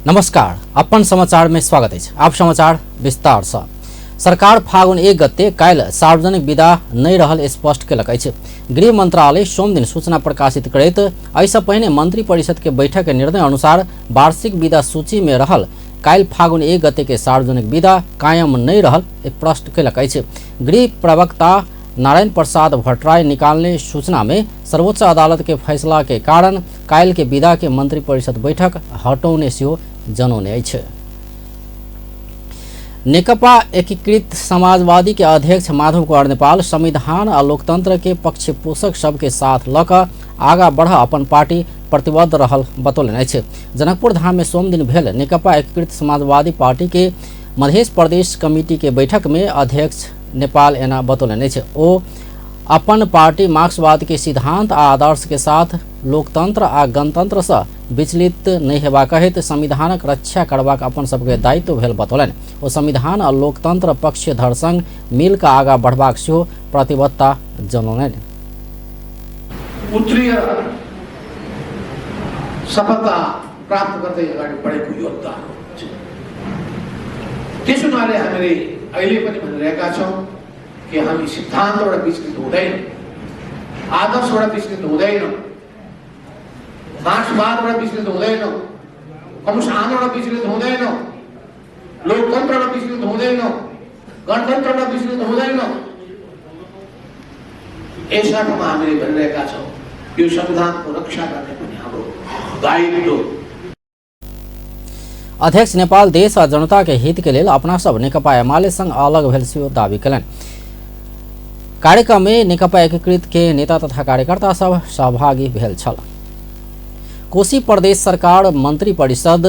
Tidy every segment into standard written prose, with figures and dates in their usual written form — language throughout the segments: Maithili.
नमस्कार, अपन समाचार में स्वागत है। आप समाचार विस्तार से। सरकार फागुन 1 गते काल्हि सार्वजनिक विदा नहि रहल स्पष्ट केलक अछि। गृह मंत्रालय सोमदिन सूचना प्रकाशित करैत एहिसँ पहिने मंत्री परिषद के बैठक के निर्णय अनुसार वार्षिक विदा सूची में रहल काल्हि फागुन 1 गते के सार्वजनिक विदा कायम नहि रहल स्पष्ट केलक अछि। गृह प्रवक्ता नारायण प्रसाद भट्टराई निकालने सूचना में सर्वोच्च अदालत के फैसला के कारण काल्हि के विदा के मंत्री परिषद बैठक हटौने सेहो जनौने अछि। नेकपा एकीकृत समाजवादी के अध्यक्ष माधव कुमार नेपाल संविधान आ लोकतंत्र के पक्ष पोषक सबके साथ ल क आगा बढ़ अपन पार्टी प्रतिबद्ध रहल बतौलनि अछि। जनकपुर धाम में सोमदिन भेल नेकपा एकीकृत समाजवादी पार्टी के मध्य प्रदेश कमिटी के बैठक में अध्यक्ष नेपाल एना बतौलनि अछि। ओ अपन पार्टी मार्क्सवाद के सिद्धांत आ आदर्श के साथ लोकतंत्र आ गणतंत्र से विचलित नहि हेबाक हेतु संविधानक रक्षा करबाक अपन सबके दायित्व भेल बतौलनि। ओ संविधान आ लोकतंत्र पक्षधर संग मिल कऽ आगा बढ़बाक सेहो प्रतिबद्धता जनौलनि। उत्तरीय सफलता प्राप्त गर्दै अगाडि बढेको योद्धा। त्यसो हुनाले हामीले अहिले पनि भनिरहेका छौँ कि हामी सिद्धान्तबाट विचलित हुँदैनौँ, आदर्शबाट विचलित हुँदैनौँ, मार्क्सवादबाट विचलित हुँदैनौँ, कम्युनिस्ट आन्दोलनबाट विचलित हुँदैनौँ, लोकतन्त्रबाट विचलित हुँदैनौँ, गणतन्त्रबाट विचलित हुँदैनौँ। यस अर्थमा हामीले भनिरहेका छौँ यो संविधानको रक्षा गर्ने पनि हाम्रो दायित्व। अध्यक्ष नेपाल देश आ जनता के हित के लेल अपना सब नेकपा एमाले संग अलग भेल सेहो दावी कयलनि। कार्यक्रम में नेकपा एकीकृत के नेता तथा कार्यकर्ता सब सहभागी भेल छल। कोसी प्रदेश सरकार मंत्री परिषद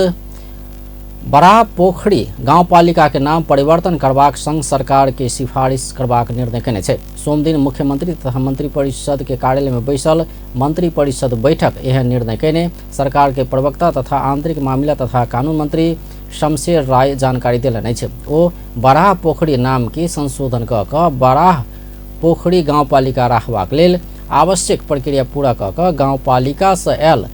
बराह पोखरी गाउँपालिका के नाम परिवर्तन करबाक संघ सरकार के सिफारिश करबाक निर्णय केने छै। सोमदिन मुख्यमंत्री तथा मंत्री परिषद के कार्यालय में बैसल मंत्री परिषद बैठक एहन निर्णय केने सरकार के प्रवक्ता तथा आंतरिक मामिला तथा कानून मंत्री शमशेर राय जानकारी देलनि अछि। ओ बराह पोखरी नाम के संशोधन क क बराह पोखरी गाउँपालिका राखबाक लेल आवश्यक प्रक्रिया पूरा क क गाउँपालिका से आयल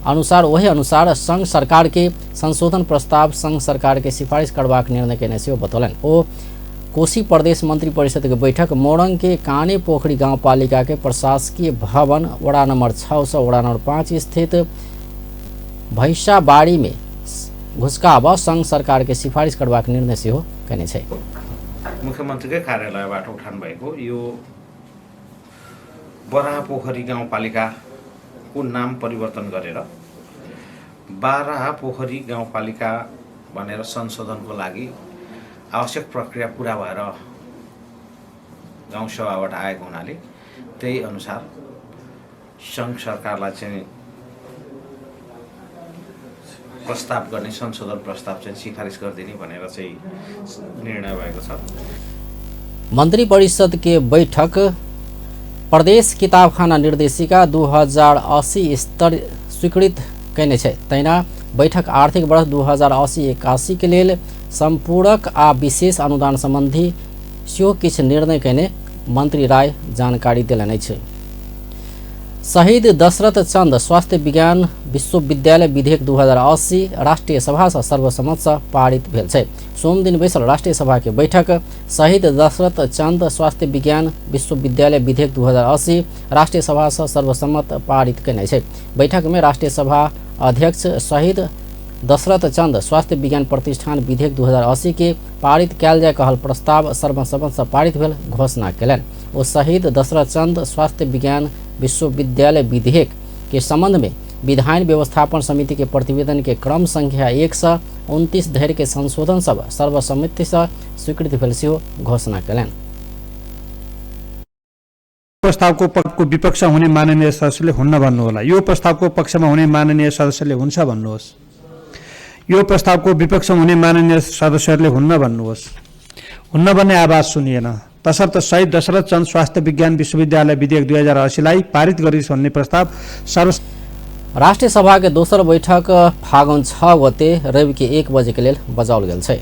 अनुसार ओही अनुसार संघ सरकार के संशोधन प्रस्ताव संघ सरकार के सिफारिश करबाक निर्णय केने सेहो बतौलनि। ओ कोसी प्रदेश मंत्री परिषद के बैठक मोरंग के काने पोखरी गाउँपालिका के प्रशासकीय भवन वड़ा नंबर 6 से वड़ा नंबर 5 स्थित भैंसाबाड़ी में घुसकाब संघ सरकार के सिफारिश करबाक निर्णय सेहो केने छै। मुख्यमन्त्रीकै कार्यालयबाट उठान भएको यो बराह पोखरी गाउँपालिकाको नाम परिवर्तन गरेर बाराह पोखरी गाउँपालिका भनेर संशोधनको लागि आवश्यक प्रक्रिया पुरा भएर गाउँ सभाबाट आएको हुनाले त्यही अनुसार सङ्घ सरकारलाई चाहिँ प्रस्ताव गर्ने संशोधन प्रस्ताव चाहिँ सिफारिस गरिदिने भनेर चाहिँ निर्णय भएको छ। मंत्री परिषद के बैठक प्रदेश किताबखाना निर्देशिका 2080 स्तर स्वीकृत कयने छै। तहिना बैठक आर्थिक वर्ष 2080-81 के लेल संपूरक आ विशेष अनुदान संबंधी सेहो किछु निर्णय कयने मंत्री राय जानकारी देलनि अछि। शहीद दशरथ चंद स्वास्थ्य विज्ञान विश्वविद्यालय विधेयक 2080 राष्ट्रीय सभा से सर्वसम्मत से पारित भेल छै। सोमदिन बैसल राष्ट्रीय सभा के बैठक शहीद दशरथ चंद स्वास्थ्य विज्ञान विश्वविद्यालय विधेयक 2080 राष्ट्रीय सभा से सर्वसम्मत पारित कयने छै। बैठक में राष्ट्रीय सभा अध्यक्ष शहीद दशरथ चंद स्वास्थ्य विज्ञान प्रतिष्ठान विधेयक 2080 के पारित कयल जाय कहल प्रस्ताव सर्वसम्मत से पारित भेल घोषणा कयलनि। ओ शहीद दशरथ चंद स्वास्थ्य विज्ञान विश्वविद्यालय विधेयक के संबंध में विधायन व्यवस्थापन समिति के प्रतिवेदन के क्रम संख्या 1 से 29 धरि के संशोधन सब सर्वसम्मति से स्वीकृत भेल सेहो घोषणा कयलनि। प्रस्तावको पक्षको विपक्ष हुने माननीय सदस्यले हुन्न भन्नुहोला। यो प्रस्तावको पक्षमा हुने माननीय सदस्यले हुन्छ भन्नुहोस्। यो प्रस्तावको विपक्षमा हुने माननीय सदस्यहरूले हुन्न भन्नुहोस्। हुन्न भन्ने आवाज सुनिएन। तसर्थ शहीद दशरथ चन्द स्वास्थ्य विज्ञान विश्वविद्यालय विधेयक 2080लाई पारित गरियोस् भन्ने प्रस्ताव सर्व राष्ट्रिय सभा के दोसर बैठक फागुन 6 गते रवि के 1 बजे के लेल बजाओल गेल छै।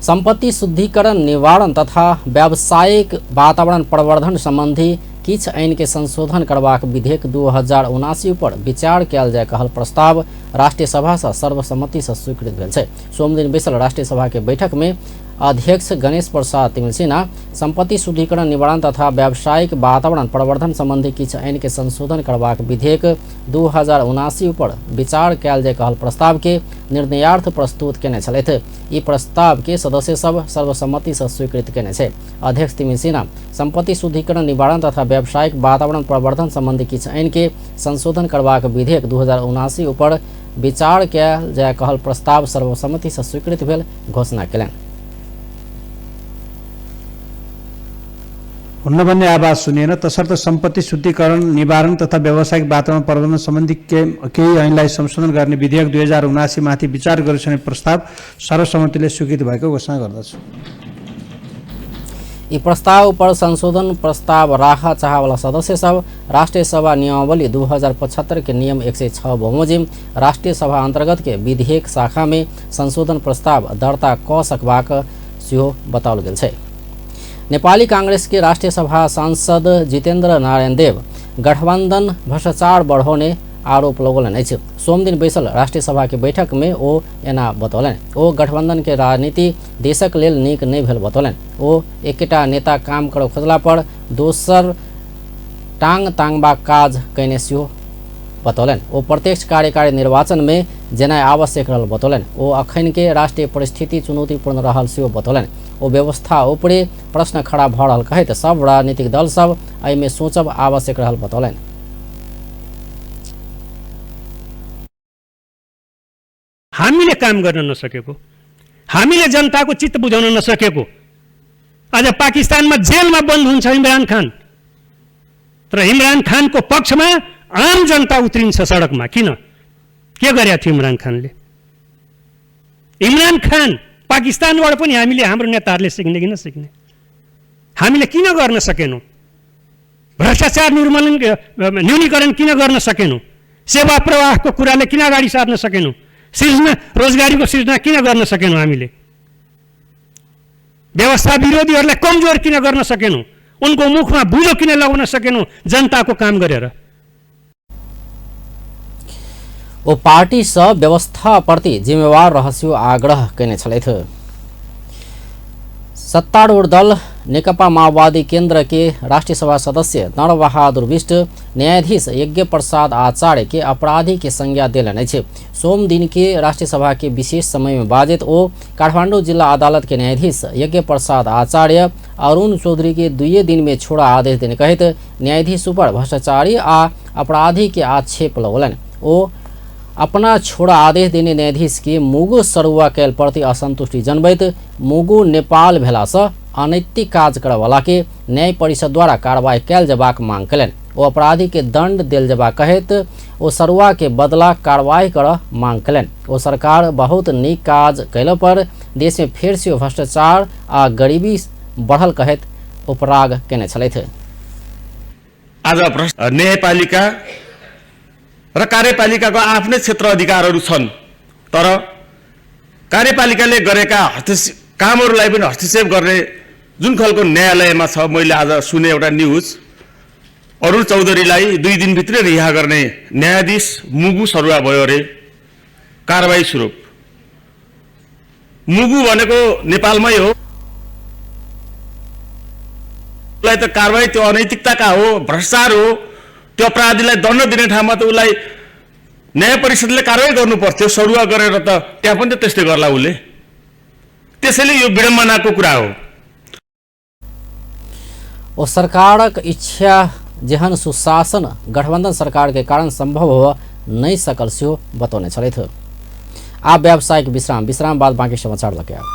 संपत्ति शुद्धिकरण निवारण तथा व्यावसायिक वातावरण प्रवर्धन संबंधी किछु ऐन के संशोधन करबाक विधेयक 2079 पर विचार कयल जाय कहल प्रस्ताव राष्ट्रिय सभा से सर्वसम्मति से स्वीकृत भेल छै। सोमदिन बैसल राष्ट्रिय सभा के बैठक में अध्यक्ष गणेश प्रसाद तिमिल्सिना संपत्ति शुद्धिकरण निवारण तथा व्यावसायिक वातावरण प्रवर्धन संबंधी किछु ऐन के संशोधन करबाक विधेयक 2079 पर विचार कयल जाय कहल प्रस्ताव के निर्णयार्थ प्रस्तुत केने छलथि। ई प्रस्ताव के सदस्य सब सर्वसम्मति से स्वीकृत केने छै। अध्यक्ष तिमिल्सिना संपत्ति शुद्धिकरण निवारण तथा व्यावसायिक वातावरण प्रवर्धन संबंधी किछु ऐन के संशोधन करबाक विधेयक 2079 पर विचार कयल जाय कहल प्रस्ताव सर्वसम्मति से स्वीकृत भेल घोषणा केलनि। हुन्न भन्ने आवाज सुनिएन। तसर्थ सम्पत्ति शुद्धिकरण निवारण तथा व्यावसायिक वातावरण प्रबन्धन सम्बन्धी केही ऐनलाई संशोधन गर्ने विधेयक 2079 माथि विचार गरिसक्ने प्रस्ताव सर्वसम्मतिले स्वीकृत भएको घोषणा गर्दछु। यी प्रस्ताव पर संशोधन प्रस्ताव राख चाहवाला सदस्य सब राष्ट्रिय सभा नियमावली 2075 के नियम 106 बमोजिम राष्ट्रिय सभा अंतर्गत के विधेयक शाखा में संशोधन प्रस्ताव दर्ता क सकबाक सेहो बताओल गेल छै। नेपाली कांग्रेस के राष्ट्रिय सभा सांसद जितेन्द्र नारायण देव गठबंधन भ्रष्टाचार बढ़ौने आरोप लगौलनि अछि। सोमदिन बैसल राष्ट्रिय सभा के बैठक में ओ एना बतौलनि। ओ गठबंधन के राजनीति देशक लेल नीक नहि भेल बतौलनि। ओ एकेटा नेता काम करऽ खोजला पर दोसर टांग तांगबाक काज कयने सेहो बतौलनि। ओ प्रत्यक्ष कार्यकारी निर्वाचन में जेनाइ आवश्यक रहल बतौलनि। ओ अखन के राष्ट्रीय परिस्थिति चुनौतीपूर्ण रहल सेहो बतौलनि। ओ व्यवस्था ऊपरे प्रश्न खड़ा भऽ रहल कहैत सब राजनीतिक दल सब एहिमे सोचब आवश्यक रहल बतौलनि। हामीले काम गर्न नसकेको, हामीले जनताको चित्त बुझाउन नसकेको, आज पाकिस्तानमा जेलमा बन्द हुन्छ इमरान खान, तर इमरान खानको पक्षमा आम जनता उत्रिन्छ सडकमा। किन? के गरेको थियो इमरान खानले? इमरान खान पाकिस्तानबाट पनि हामीले हाम्रो नेताहरूले सिक्ने कि नसिक्ने? हामीले किन गर्न सकेनौँ? भ्रष्टाचार निर्मूलन न्यूनीकरण किन गर्न सकेनौँ? सेवा प्रवाहको कुराले किन अगाडि सार्न सकेनौँ? सिर्जना रोजगारीको सिर्जना किन गर्न सकेनौँ? हामीले व्यवस्था विरोधीहरूलाई कमजोर किन गर्न सकेनौँ? उनको मुखमा बुझो किन लगाउन सकेनौँ जनताको काम गरेर? ओ पार्टी सँ व्यवस्था प्रति जिम्मेवार रहस्य आग्रह कयने छलथि। सत्तारूढ़ दल नेकपा माओवादी केंद्र के राष्ट्रिय सभा सदस्य नरबहादुर विष्ट न्यायाधीश यज्ञ प्रसाद आचार्य के अपराधी के संज्ञा देलनि अछि। सोम दिन के राष्ट्रिय सभा के विशेष समय में बाजैत ओ काठमांडू जिला अदालत के न्यायाधीश यज्ञ प्रसाद आचार्य अरुण चौधरी के दुइये दिन में छोड़ा आदेश देने कहैत न्यायाधीश ऊपर भ्रष्टाचारी आ अपराधी के आक्षेप लगौलनि। ओ अपना छोड़ा आदेश देने न्यायाधीश के मुगु सरुआ कैल प्रति असंतुष्टि जनबैत मुगु नेपाल भेलासँ अनैतिक काज करऽवला के न्याय परिषद द्वारा कार्रवाई कैल जेबाक मांग कयलनि। ओ अपराधी के दंड देल जेबाक कहैत ओ सरुआ के बदला कार्रवाई करऽ मांग कयलनि। ओ सरकार बहुत नीक काज कयला पर देश में फेर से भ्रष्टाचार आ गरीबी बढ़ल कहैत उपराग केने छलथि। आज न्यायपालिका र कार्यपालिकाको आफ्नै क्षेत्र अधिकारहरू छन्, तर कार्यपालिकाले गरेका कामहरूलाई पनि हस्तक्षेप गर्ने जुन खालको न्यायालयमा छ, मैले आज सुने एउटा न्युज, अरुण चौधरीलाई 2 दिनभित्रै रिहा गर्ने न्यायाधीश मुगु सरुवा भयो अरे कारवाही स्वरूप। मुगु भनेको नेपालमै हो, उसलाई त कारवाही त्यो अनैतिकताका हो, भ्रष्टाचार हो, त्यो अपराधीलाई दण्ड दिने ठाउँमा त उसलाई न्याय परिषदले कारवाही गर्नु पर्थ्यो। सरुवा गरेर त त्यहाँ पनि त त्यस्तै गर्ला उसले। त्यसैले यो विडम्बनाको कुरा हो। ओ सरकारक इच्छा जेहन सुशासन गठबंधन सरकार के कारण संभव हो नहीं सकल सेहो बतौने छलथि। आप व्यावसायिक विश्राम, विश्राम बाद बाकी समाचार लके आब।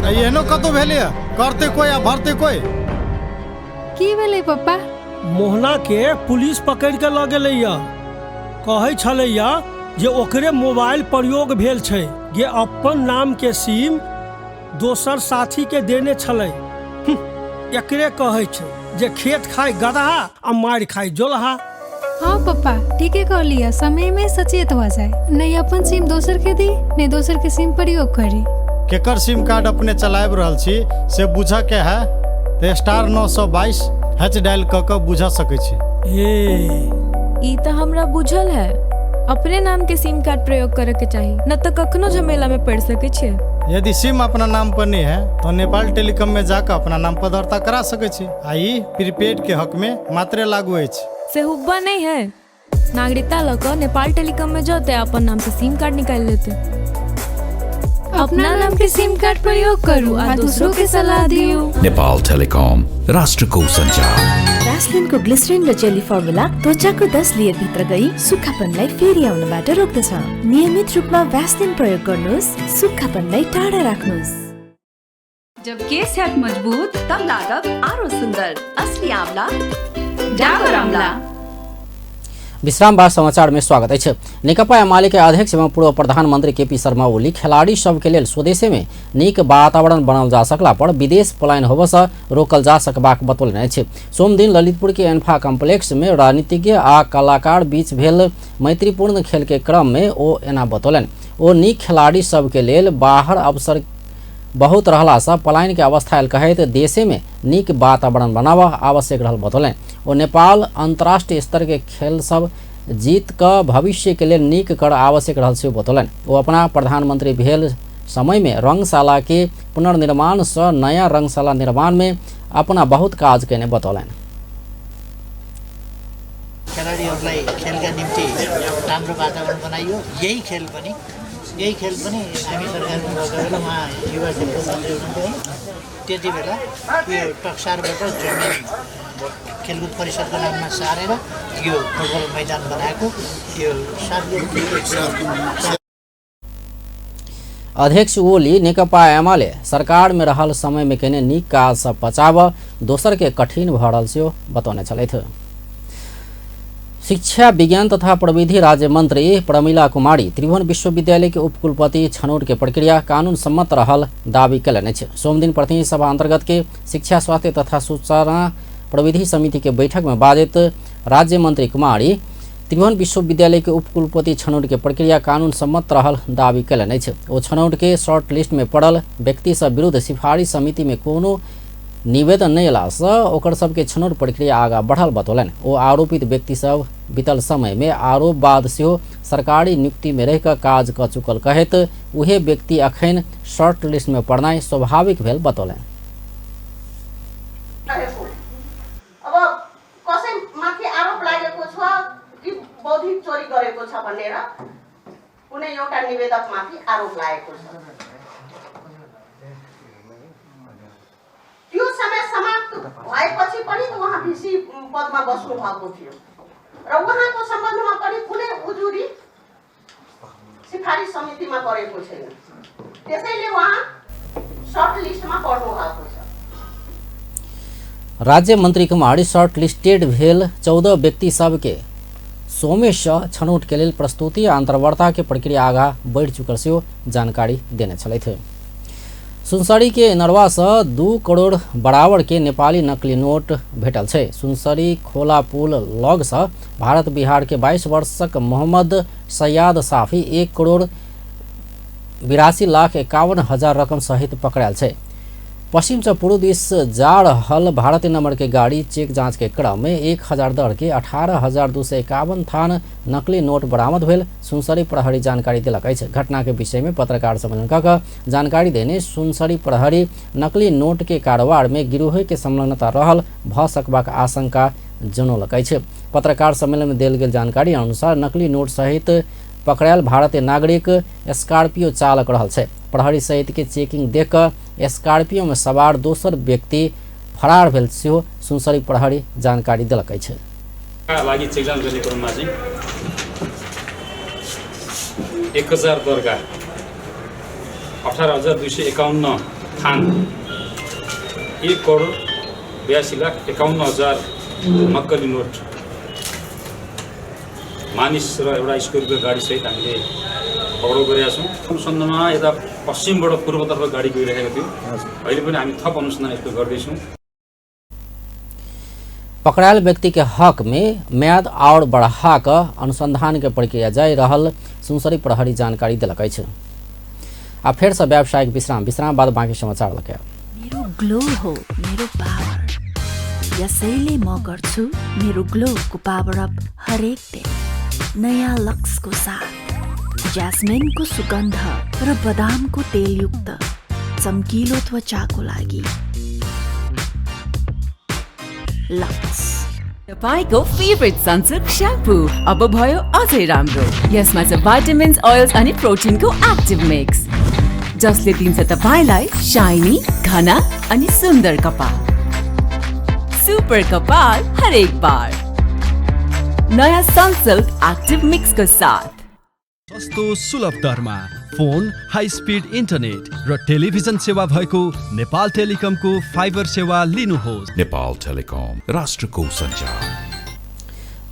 एहनो कतौ भेलैया, करते कोई आ भरते कोई। की भेलै पप्पा? मोहना के पुलिस पकड़ के लऽ गेलैया। कहै छलैया जे ओकरे मोबाइल प्रयोग भेल छै, जे अपन नाम के सिम दोसर साथी के देने छलै। एकरे कहै छै जे खेत खाय गदहा आ मारि खाय जोलहा। हाँ पप्पा ठीके कहलियै, समय में सचेत हो जाए, नहीं अपन सिम दोसर के दी नहीं दोसर के सिम प्रयोग करी। केकर सिम कार्ड अपने चलाबि रहल छी से बुझऽ के है तऽ *922 हैच डायल कऽ कऽ बुझा सकै छी। ए ई तऽ हमरा बुझल है, अपने नाम के सिम कार्ड प्रयोग करे के चाही, न तऽ कखनो झमेला में पड़ सके छियै। यदि सिम अपना नाम पर नहीं है तो नेपाल टेलीकॉम में जाकर अपना नाम पर दर्ता करा सकै छी आ ई प्रीपेड के हक में मात्रे लागू अछि। से हुब्बा नहीं है, नागरिकता लऽ कऽ नेपाल टेलीकॉम में जते अपन नाम से सिम कार्ड निकालि लेते। अपना नाम के सिम कार्ड प्रयोग करू आ दूसरों के सलाह दियौ। नेपाल टेलिकम, राष्ट्रको सञ्चार। भ्यासलिनको ग्लिसरिन र जेली फर्मुला त्वचाको 10 लेयर भित्र गई सुक्खापनलाई फेरि आउनबाट रोक्दछ। नियमित रूपमा भ्यासलिन प्रयोग गर्नुहोस्, सुक्खापनलाई टाढा राख्नुहोस्। जब केस हैत मजबूत तब लागब आरो सुंदर, असली आंवला डाबर आंवला। विश्राम बाद समाचार में स्वागत अछि। नेकपा एमाले के अध्यक्ष एवं पूर्व प्रधानमंत्री केपी शर्मा ओली खिलाड़ी सबके लेल स्वदेशे में नीक वातावरण बनाओल जा सकला पर विदेश पलायन होबय रोकल जा सकबाक बतौलनि अछि। सोमदिन ललितपुर के एन्फा कॉम्प्लेक्स में राजनीतिज्ञ आ कलाकार बीच भेल मैत्रीपूर्ण खेल के क्रम में ओ एना बतौलनि। ओ नीक खिलाड़ी सबके लेल बाहर अवसर बहुत रहलासँ पलायन के अवस्था आयल कहैत देशे में नीक वातावरण बनाबऽ आवश्यक रहल बतौलनि। ओ नेपाल अंतर्राष्ट्रीय स्तर के खेल सब जीत कऽ भविष्य के लेल नीक कर आवश्यक रहल सेहो बतौलनि। ओ अपना प्रधानमंत्री भेल समय में रंगशाला के पुनर्निर्माण सँ नया रंगशाला निर्माण में अपना बहुत काज केने बतौलनि। खेलाडीहरूलाई खेलका निम्ति राम्रो वातावरण बनाइयो। यही खेल पनि हामी सरकारमा भएको बेला उहाँ युवा खेलकुद मन्त्री हुनुहुन्थ्यो, त्यति बेला यो टक्सारबाट जमिन खेलकुद परिषदको नाममा सारेर यो फुटबल मैदान बनाएको यो 7। अध्यक्ष ओली नेकपा एमाले सरकार में रहल समय में केने नीक काज सब पचाब दोसर के कठिन भऽ रहल सेहो बतौने छलथि। शिक्षा विज्ञान तथा प्रविधि राज्य मंत्री प्रमिला कुमारी त्रिभुवन विश्वविद्यालय के उपकुलपति छनौट के प्रक्रिया कानून सम्मत रहल दावी कयलनि अछि। सोमदिन प्रतिनिधि सभा अंतर्गत के शिक्षा स्वास्थ्य तथा सूचना प्रविधि समिति के बैठक में बाजैत राज्य मंत्री कुमारी त्रिभुवन विश्वविद्यालय के उपकुलपति छनौट के प्रक्रिया कानून सम्मत रहल दावी कयलनि अछि। ओ छनौट के शॉर्ट लिस्ट में पड़ल व्यक्ति सब विरुद्ध सिफारिश समिति में कोनो निवेदन नहि अयलासँ ओकर सबके छनौट प्रक्रिया आगाँ बढ़ल बतौलनि। ओ आरोपित व्यक्ति सब बीतल समय में आरोप बाद सेहो सरकारी नियुक्ति में रहि कऽ काज कऽ चुकल कहैत उहे व्यक्ति अखन शॉर्ट लिस्ट में पड़नाइ स्वाभाविक भेल बतौलनि। अब कसैमाथि आरोप लागेको छ कि बौद्धिक चोरी गरेको छ भनेर कुनै एउटा निवेदकमाथि आरोप लागेको छ, त्यो समय समाप्त भएपछि पनि उहाँ भिसी पदमा बस्नु भएको थियो र उहाँको सम्बन्धमा पनि कुनै उजुरी सिफारिस समितिमा परेको छैन, त्यसैले उहाँ सर्ट लिस्टमा पर्नु भएको छ। राज्य मंत्री कुमारी शॉर्ट लिस्टेड भेल 14 व्यक्ति सबके सोमेश छनौट के लेल प्रस्तुति आ अंतर्वार्ता के प्रक्रिया आगाँ बढ़ि चुकल सेहो जानकारी देने छलथि। सुनसरी के नरवा से 2 करोड़ बराबर के नेपाली नकली नोट भेटल छै। सुनसरी खोला पुल लग से भारत बिहार के 22 वर्षक मोहम्मद सयाद साफी 1,82,51,000 रकम सहित पकड़ायल छै। पश्चिम से पूर्व दिस जा रहल भारतीय नंबर के गाड़ी चेक जांच के क्रम में 1000 दर के 18,251 थान नकली नोट बरामद भेल सुनसरी प्रहरी जानकारी देलक अछि। घटना के विषय में पत्रकार सम्मेलन कऽ जानकारी देने सुनसरी प्रहरी नकली नोट के कारोबार में गिरोह के संलग्नता रहल भऽ सकबाक आशंका जनौलक अछि। पत्रकार सम्मेलन में देल गेल जानकारी अनुसार नकली नोट सहित पकड़ायल भारतीय नागरिक स्कॉर्पियो चालक रहल छै। प्रहरी सहित के चेकिंग देख कऽ स्कॉर्पियो में सवार दोसर व्यक्ति फरार भेल सेहो सुनसरी प्रहरी जानकारी देलक अछि। लागि चेक जाँच गर्ने क्रममा चाहिँ 1000 दरका 18,251 थान 1,82,51,000 नक्कली नोट मानिस र एउटा स्कॉर्पियो गाडीसहित हामीले पक्राउ गरेका छौँ। अनुसन्धानमा यता पश्चिमबाट पूर्वतर्फ गाडी गइरहेको थियो, अहिले पनि हामी थप अनुसन्धान यसको गर्दैछौँ। पकड़ायल व्यक्ति के हक में म्याद और बढ़ा कऽ अनुसंधान के प्रक्रिया जारी रहल सुनसरी प्रहरी जानकारी देलक अछि। आ फेर से व्यावसायिक विश्राम, विश्राम बाद बाकी समाचार लके। मेरो ग्लो हो, मेरो पावर। यसैले म गर्छु मेरो ग्लोको पावर अप हरेक दिन नयाँ लक्सको साथ। ज्यास्मिनको सुगन्ध र बदामको तेलयुक्त चम्किलो त्वचाको लागि लक्स। तपाईँको फेभरेट सनसिल्क स्याम्पू अब भयो अझै राम्रो। यसमा छ भाइटामिन्स, ओइल्स अनि प्रोटिनको एक्टिभ मिक्स, जसले दिन्छ तपाईँलाई शाइनी, घना अनि सुन्दर कपाल। सुपर कपाल हरेक बार नयाँ सनसिल्क एक्टिभ मिक्सको साथ। सस्तो सुलभ दरमा फोन, हाई स्पिड इन्टरनेट र टेलिभिजन सेवा भएको नेपाल टेलिकमको फाइबर सेवा लिनुहोस्। नेपाल टेलिकम, राष्ट्रको सञ्चार।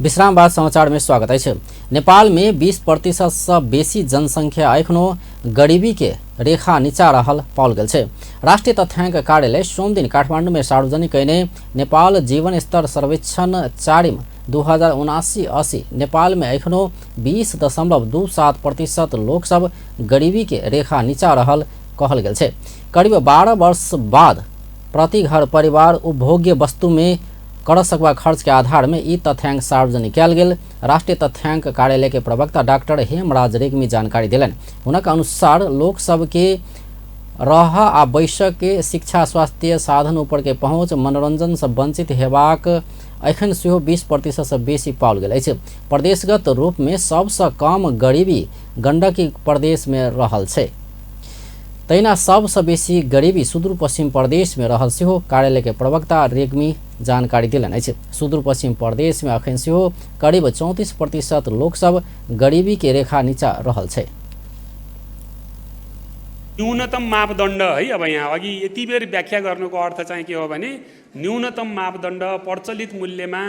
विश्राम बाद समाचार में स्वागत अछि। नेपाल में 20% से बेसी जनसंख्या एखनो गरीबी के रेखा नीचा रहल पाओल गेल छै। राष्ट्रिय तथ्यांक कार्यालय सोमदिन काठमाडौँ में सार्वजनिक कयने नेपाल जीवन स्तर सर्वेक्षण 4 2079-80 नेपाल में एखनो 20.27% लोकसब गरीबी के रेखा नीचा रहल कहल गेल छै। करीब 12 वर्ष बाद प्रति घर परिवार उपभोग्य वस्तु में कर सकबा खर्च के आधार में ई तथ्यांक सार्वजनिक कयल गेल। राष्ट्रीय तथ्यांक कार्यालय के प्रवक्ता डॉक्टर हेमराज रेग्मी जानकारी देलनि। हुनक अनुसार लोक सबके रह आ बैसक के शिक्षा, स्वास्थ्य साधन ऊपर के पहुँच, मनोरंजन से वंचित हेबाक एखन सेहो 20% से बेसी पाओल गेल अछि। प्रदेशगत रूप में सबसँ कम गरीबी गंडकी प्रदेश में रहल छै। तहिना सबसँ बेसी गरीबी सुदूरपश्चिम प्रदेश में रहल सेहो कार्यालय के प्रवक्ता रेग्मी जानकारी देलनि अछि। सुदूरपश्चिम प्रदेश में अखन सेहो करीब 34% लोकसब गरीबी के रेखा नीचा रहल छै। न्यूनतम मापदण्ड है। अब यहाँ अघि यति बेर व्याख्या गर्नुको अर्थ चाहिँ के हो भने न्यूनतम मापदण्ड प्रचलित मूल्यमा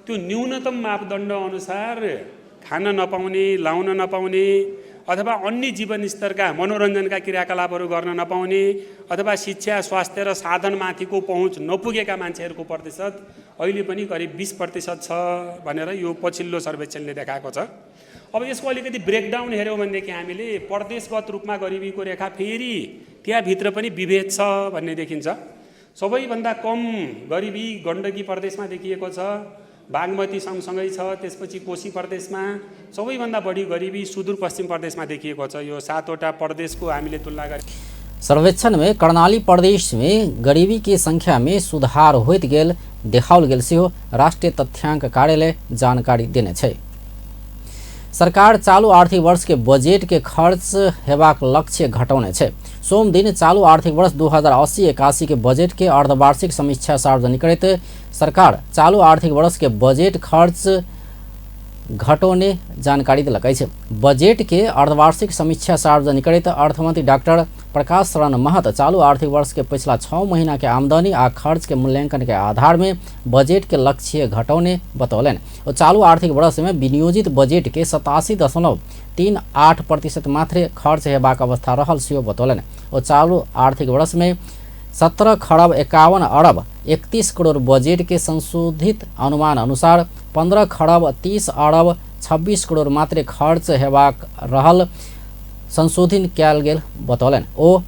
त्यो न्यूनतम मापदण्ड अनुसार खान नपाउने, लाउन नपाउने अथवा अन्य जीवनस्तरका मनोरञ्जनका क्रियाकलापहरू गर्न नपाउने अथवा शिक्षा, स्वास्थ्य र साधनमाथिको पहुँच नपुगेका मान्छेहरूको प्रतिशत अहिले पनि करिब 20% छ भनेर यो पछिल्लो सर्वेक्षणले देखाएको छ। अब यसको अलिकति ब्रेकडाउन हेऱ्यौँ भनेदेखि हामीले प्रदेशगत रूपमा गरिबीको रेखा फेरि त्यहाँभित्र पनि विभेद छ भन्ने देखिन्छ। सबैभन्दा कम गरिबी गण्डकी प्रदेशमा देखिएको छ, बागमती सँगसँगै छ, त्यसपछि कोशी प्रदेशमा, सबैभन्दा बढी गरिबी सुदूरपश्चिम प्रदेशमा देखिएको छ। यो 7वटा प्रदेशको हामीले तुलना गरे। सर्वेक्षण में कर्णाली प्रदेश में गरीबी के संख्या में सुधार होइत गेल देखाओल गेल सेहो राष्ट्रिय तथ्यांक कार्यालय जानकारी देने छै। सरकार चालू आर्थिक वर्ष के बजट के खर्च हेबाक लक्ष्य घटौने छै। सोम दिन चालू आर्थिक वर्ष 2080-81 के बजट के अर्धवार्षिक समीक्षा सार्वजनिक करैत सरकार चालू आर्थिक वर्ष के बजट खर्च घटौने जानकारी देलक अछि। बजट के अर्धवार्षिक समीक्षा सार्वजनिक करैत अर्थमंत्री डॉक्टर प्रकाश शरण महत चालू आर्थिक वर्ष के पिछला 6 महीना के आमदनी आ खर्च के मूल्यांकन के आधार में बजट के लक्ष्य घटौने बतौलनि। और चालू आर्थिक वर्ष में विनियोजित बजट के 87.38% मात्रै खर्च हेबाक अवस्था रहल सेहो बतौलनि। और चालू आर्थिक वर्ष में 17 खरब 51 अरब 31 करोड़ बजट के संशोधित अनुमान अनुसार 15 खरब 30 अरब 26 करोड़ मात्रै खर्च हेबाक रहल संशोधन कयल गेल बतौलनि। ओ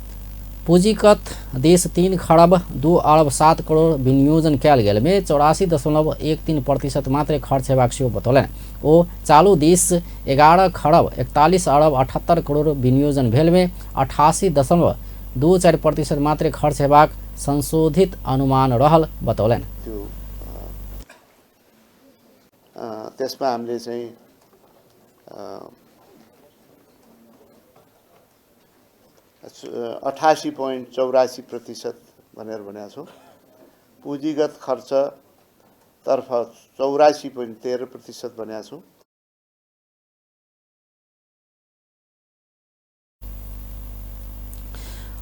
पूंजीगत देश 3 खरब 2 अरब 7 करोड़ विनियोजन कयल गेल में 84.13% मात्रै खर्च हेबाक सेहो बतौलनि। ओ चालू देश 11 खरब 41 अरब 78 करोड़ विनियोजन भेल में 88.24% मात्रै खर्च हेबाक संशोधित अनुमान रहल बतौलनि। त्यसमा हामीले चाहिँ 88.84% भनेर भनेका छौँ। पुँजीगत खर्चतर्फ 84.13% भनेका छौँ।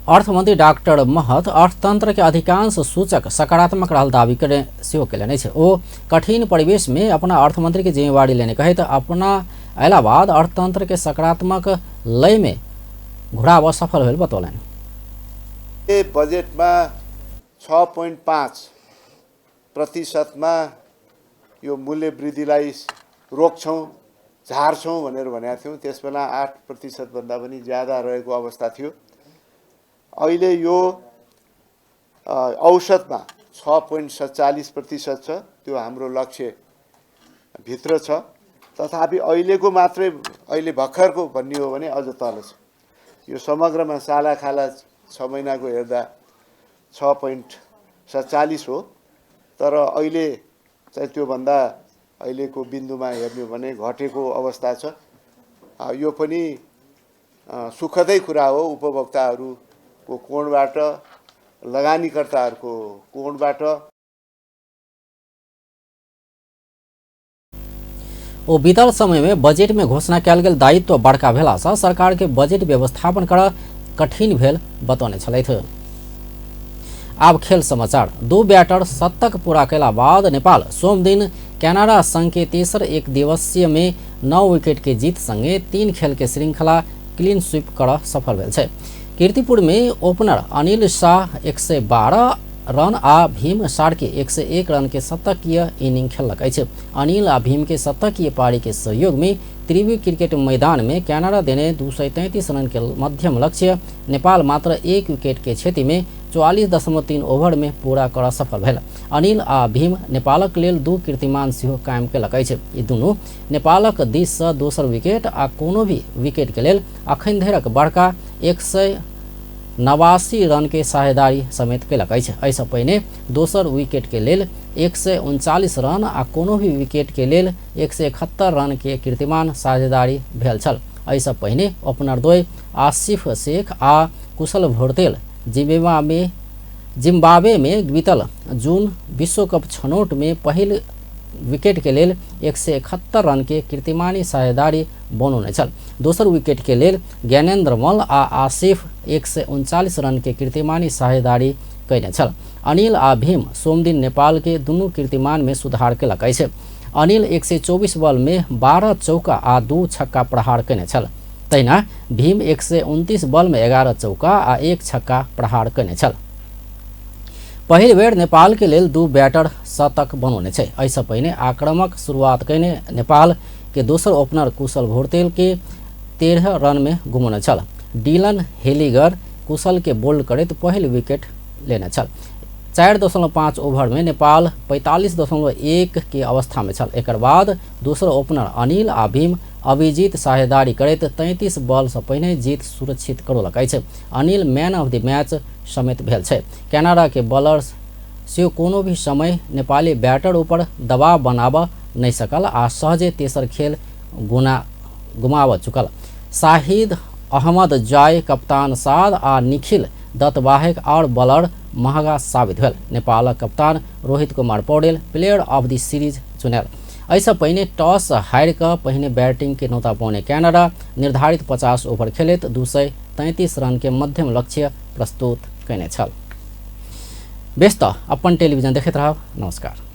अर्थमंत्री डाक्टर महत अर्थतंत्र के अधिकांश सूचक सकारात्मक रहल दावी करे सेहो केलनि अछि। ओ कठिन परिवेश में अपना अर्थमंत्री के जिम्मेवारी लेने कहैत अपना अयला बाद अर्थतंत्र के सकारात्मक लय में घुराव सफल भेल बतौलनि। बजेटमा 6.5% यो मूल्य वृद्धिलाई रोक्छौँ, झार्छौँ भनेर भनेका थियौँ। त्यसबेला 8% भन्दा पनि ज्यादा रहेको अवस्था थियो। अहिले यो औसतमा 6.47% छ, त्यो हाम्रो लक्ष्य भित्र छ। तथापि अहिलेको मात्रै, अहिले भर्खरको भन्ने हो भने अझ तल छ। यो समग्रमा सालाखाला 6 महिनाको हेर्दा 6.47 हो, तर अहिले चाहिँ त्योभन्दा अहिलेको बिन्दुमा हेर्ने हो भने घटेको अवस्था छ। यो पनि सुखदै कुरा हो उपभोक्ताहरूको कोणबाट, लगानीकर्ताहरूको कोणबाट। ओ बीतल समय में बजट में घोषणा कयल गेल दायित्व बड़का भेला सँ सरकार के बजट व्यवस्थापन कर कठिन भेल बतौने छलथि। आब खेल समाचार। 2 बैटर शतक पूरा कयला बाद नेपाल सोमदिन कनाडा संघ के तेसर एक दिवसीय में 9 विकेट के जीत संगे 3 खेल के श्रृंखला क्लीन स्वीप कर सफल भेल छै। कीर्तिपुर में ओपनर अनिल शाह 112 रन आ भीम सार्के 101 रन के शतकीय इनिंग खेललक अछि। अनिल आ भीम के शतकीय पारी के सहयोग में त्रिवी क्रिकेट मैदान में कनाडा देने 233 रन के मध्यम लक्ष्य नेपाल मात्र 1 विकेट के क्षति में 44.3 ओवर में पूरा कर सफल भेल। अनिल आ भीम नेपालक लेल 2 कीर्तिमान सेहो कायम केलक अछि। ई दुनू नेपालक दिस सँ दोसर विकेट आ कोनो भी विकेट के लेल अखन धरिक बड़का 189 रन के साझेदारी समेत केलक अछि। एहिसँ पहिने दोसर विकेट के लेल 139 रन आ कोनो भी विकेट के लेल 171 रन के कीर्तिमान साझेदारी भेल छल। एहिसँ पहिने ओपनर द्वय आसिफ शेख आ कुशल भोर्तेल जिम्बाब्वे में बीतल जून विश्वकप छनौट में पहिल विकेट के लेल 171 रन के कीर्तिमानी साझेदारी बनौने छल। दोसर विकेट के लेल ज्ञानेन्द्र मल्ल आ आसिफ 139 रन के कीर्तिमानी साझेदारी कयने छल। अनिल आ भीम सोमदिन नेपाल के दुनू कीर्तिमान में सुधार केलक अछि। अनिल 124 बॉल में 12 चौका आ 2 छक्का प्रहार कयने छल। तहिना भीम 129 बॉल में 11 चौका आ 1 छक्का प्रहार कयने छल। पहिल बेर नेपाल के लेल 2 बैटर शतक बनौने छै। एहिसँ पहिने आक्रामक शुरुआत कयने नेपाल के दोसर ओपनर कुशल भोर्तेल के 13 रन में गुमौने छल। डिलन हेलीगर कुशल के बोल्ड करैत पहिल विकेट लेने छल। 4.5 ओवर में नेपाल 45.1 के अवस्था में छल। एकर बाद दोसर ओपनर अनिल आ भीम अभिजीत साझेदारी करैत 33 बॉल सँ पहिने जीत सुरक्षित करौलक अछि। Anil man of the match समेत भेल छै। कनाडा के बॉलर सेहो कोनो भी समय नेपाली बैटर ऊपर दबाव बनाबऽ नहि सकल आ सहजे तेसर खेल गुमाबऽ चुकल। शाहिद अहमद जाय, कप्तान साद आ निखिल दत्त बाहेक और बॉलर महगा साबित भेल। नेपालक कप्तान Rohit Kumar Paudel player of the series चुनल। एहिसँ पहिने टॉस हारि कऽ पहिने बैटिंग के नौता पौने कनाडा निर्धारित 50 ओवर खेलैत 233 रन के मध्यम लक्ष्य प्रस्तुत कयने छल। बेस तऽ अपन टेलीविजन देखैत रहब। नमस्कार।